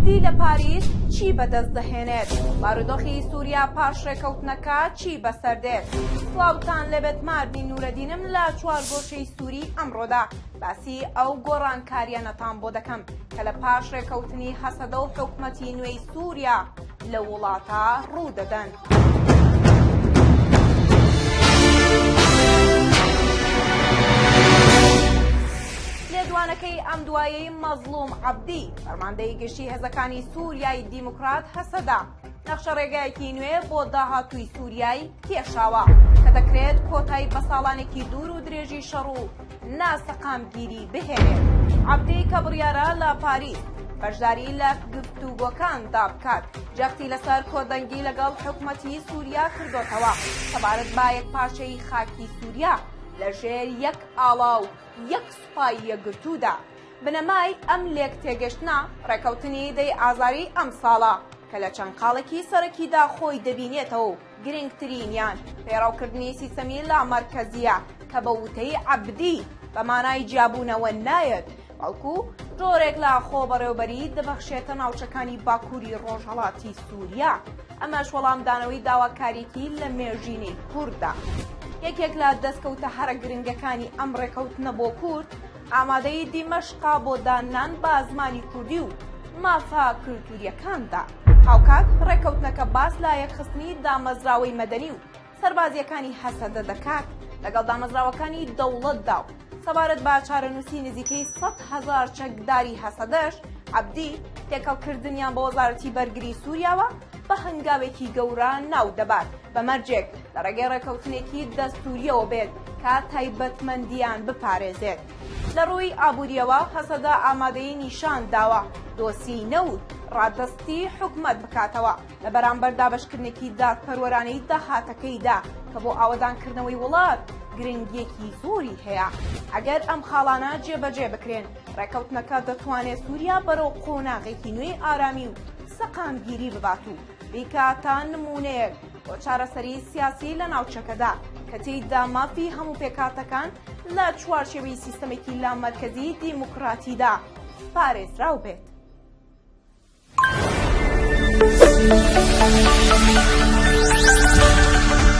عەبدی لە پاریس چی بەدەست دەهێنێت؟ بارودۆخی سووریا پاش ڕێکەوتنەکە چی بەسەر دێت؟ سڵاوتان لێبێت مارڤین نورەدینم لە چوارگۆشەی سووری ئەمڕۆدا باسی ئەو گۆڕانکاریانەتان بۆ دەکەم کە لە پاش ڕێکەوتنی هەسەدە و حکومەتی نوێی سووریا لە وڵاتە ڕوو دەدەن. لێدوانەکەی ئەم دوایەی مەزڵوم عەبدی، فەرماندەی گشتی هێزەکانی سووریای دیموکرات هەسەدە، نەخشە ڕێگایەکی نوێ بۆ داهاتووی سووریای کێشاوە کە دەکرێت کۆتایی بە ساڵانێکی دوور و درێژی شەڕ و ناسەقامگیری بهێنێت. عەبدی کە بڕیارە لە پاریس بەشداری لە گفتوگۆکاندا بکات، جەختی لەسەر کۆدەنگی لەگەڵ حکومەتی سووریا کردۆتەوە سەبارەت بە یەکپارچەیی خاکی سووریا لەژێر یەک ئاڵا و یەک سوپای یەکگرتوودا. بنەمای ئەم لێکتێگەشتنە ڕێکەوتنی دەی ئازاری ئەمساڵە کە لە چەند خاڵێکی سەرەکیدا خۆی دەبینێتەوە و گرنگترینیان پەیڕەوکردنی سیستەمی لامەرکەزییە کە بە وتەی عەبدی بە مانای جیابوونەوە نایەت بەڵکو جۆرێک لە خۆبەڕێوبەری دەبەخشێتە ناوچەکانی باکووری ڕۆژهەڵاتی سووریا، ئەمەش وەڵامدانەوەی داواکارییەکی لە مێژینەی کوردە. یەکێک لە دەستکەوتە هەرە گرنگەکانی ئەم ڕێکەوتنە بۆ کورد، ئامادەیی دیمەشقە بۆ داننان بە زمانی کوردی و مافە کلتورییەکاندا. هاوکات ڕێککەوتنەکە باس لە یەکخستنی دامەزراوەی مەدەنی و سەربازییەکانی هەسەدە دەکات لەگەڵ دامەزراوەکانی دەوڵەتدا و سەبارەت بە چارەنووسی نزیکەی 100,000 چەکداری هەسەدەش، عەبدی تێکەڵکردنیان بە وەزارەتی بەرگری سووریاوە بە هەنگاوێکی گەورە ناو دەبات، بە مەرجێک لە ڕێگەی ڕێککەوتنێکی دەستوورییەوە بێت کە تایبەتمەندییان بپارێزێت. لە ڕووی ئابوورییەوە هەسەدە ئامادەیی نیشان داوە دۆسیەی نەوت ڕادەستی حکومەت بکاتەوە، لە بەرامبەر دابەشکردنێکی دادپەروەرانەی داهاتەکەیدا کە بۆ ئاوەدانکردنەوەی وڵات گرنگییەکی زۆری هەیە. ئەگەر ئەم خاڵانە جێبەجێ بکرێن، ڕێککەوتنەکە دەتوانێت سووریا بەرەو قۆناغێکی نوێی ئارامی و سەقامگیری ببات و بیکاتە نموونەیەک بۆ چارەسەری سیاسی لە ناوچەکەدا کە تێیدا مافی هەموو پێکهاتەکان لە چوارچێوەی سیستەمێکی لامەرکەزی دیموکراتیدا پارێزراو بێت.